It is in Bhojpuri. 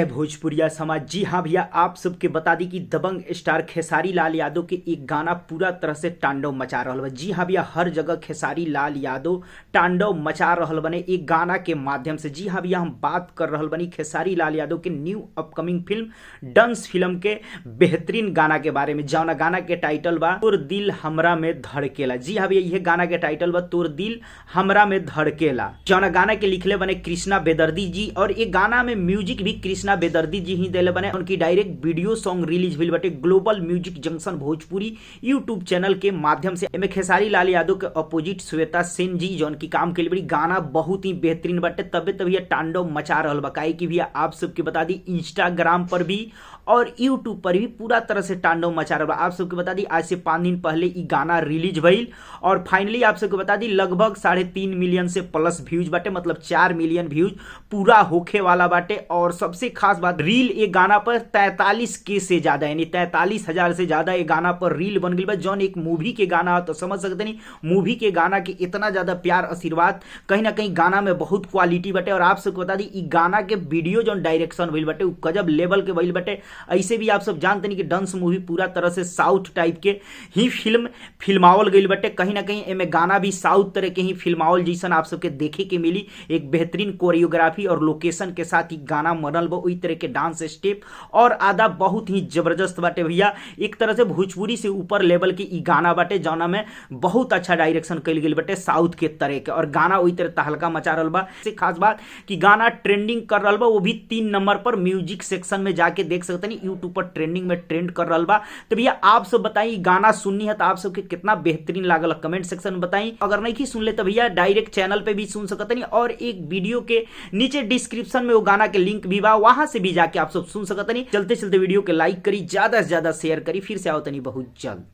भोजपुरिया समाज। जी हाँ भैया, आप सबके बता दी कि दबंग स्टार खेसारी लाल यादव के एक गाना पूरा तरह से तांडव मचा रहल बा। जी हाँ भैया, हर जगह खेसारी लाल यादव तांडव मचा रहल बने एक गाना के माध्यम से। जी हाँ भैया, हम बात कर रहल बनी खेसारी लाल यादव के new upcoming film dance film के बेहतरीन गाना के बारे में, जौना गाना के टाइटल बा तोर दिल हमरा में धड़केला। जी हाँ भैया, यह गाना के टाइटल बा तोर दिल हमरा में धड़केला, जौना गाना के लिखले बने कृष्णा बेदर्दी जी और ये गाना में म्यूजिक भी कृष्णा बेदर्दी जी ही देले बने। उनकी डायरेक्ट वीडियो सॉन्ग रिलीज भइल बाटे global music junction Bhojpuri YouTube channel के माध्यम से। एमे खेसारी लाल यादव के अपोजिट श्वेता सेन जी जौन की काम के बड़ी गाना बहुत ही बेहतरीन बाटे, तबे तभी तांडव मचा रहल बा। काहे कि भैया आप सबके बता दी इंस्टाग्राम पर भी और यूट्यूब पर भी पूरा तरह से तांडव मचा रहल बा। आप सबके बता दी आज से 5 दिन पहले ई गाना रिलीज भइल और फाइनली आप सबके बता दी लगभग 3.5 मिलियन से प्लस व्यूज बाटे, मतलब 4 मिलियन व्यूज पूरा होखे वाला बाटे। और सबसे खास बात, रील एक गाना पर 43 के से ज्यादा यानी 43,000 से ज्यादा ये गाना पर रील बन गई बा, जौन एक मूवी के गाना हो तो समझ सकते नहीं मूवी के गाना के इतना ज्यादा प्यार आशीर्वाद, कहीं ना कहीं गाना में बहुत क्वालिटी बाटे। और आप सबके बता दी ई गाना के वीडियो जौन डायरेक्शन भइल बाटे उ गजब लेवल के भइल बाटे। ऐसे भी आप सब जानते नहीं कि डांस मूवी पूरा तरह से साउथ टाइप के ही फिल्म फिल्मावल गई बाटे, कहीं ना कहीं एमे गाना भी साउथ तरह के ही फिल्मावल जैसन आप सबके देखे के मिली। एक बेहतरीन कोरियोग्राफी और लोकेशन के साथ ही गाना बनल बा, वही तरह के डांस स्टेप और आधा बहुत ही जबरदस्त बाटे भैया। एक तरह से भोजपुरी से ऊपर लेवल के ई गाना बाटे, जौना में बहुत अच्छा डायरेक्शन कइल गेल बाटे साउथ के तरह के और गाना वही तरह तहलका मचा रहल बा। से खास बात कि गाना ट्रेंडिंग कर रहल बा, वो भी 3 नंबर पर म्यूजिक सेक्शन में जाके देख सकते नहीं, यूट्यूब पर ट्रेंडिंग में ट्रेंड कर रहल बा। तो भैया आप सब बताई गाना सुननी है तो आप सबके कितना बेहतरीन लागल कमेंट सेक्शन में बताई। अगर नहीं सुन ले तो भैया डायरेक्ट चैनल पे भी सुन सकते नहीं और एक वीडियो के नीचे डिस्क्रिप्शन में वो गाना के लिंक भी बा, वहां से भी जाके आप सब सुन सकते नहीं। चलते चलते वीडियो के लाइक करी, ज्यादा से ज्यादा शेयर करी। फिर से आओ तनी बहुत जल्द।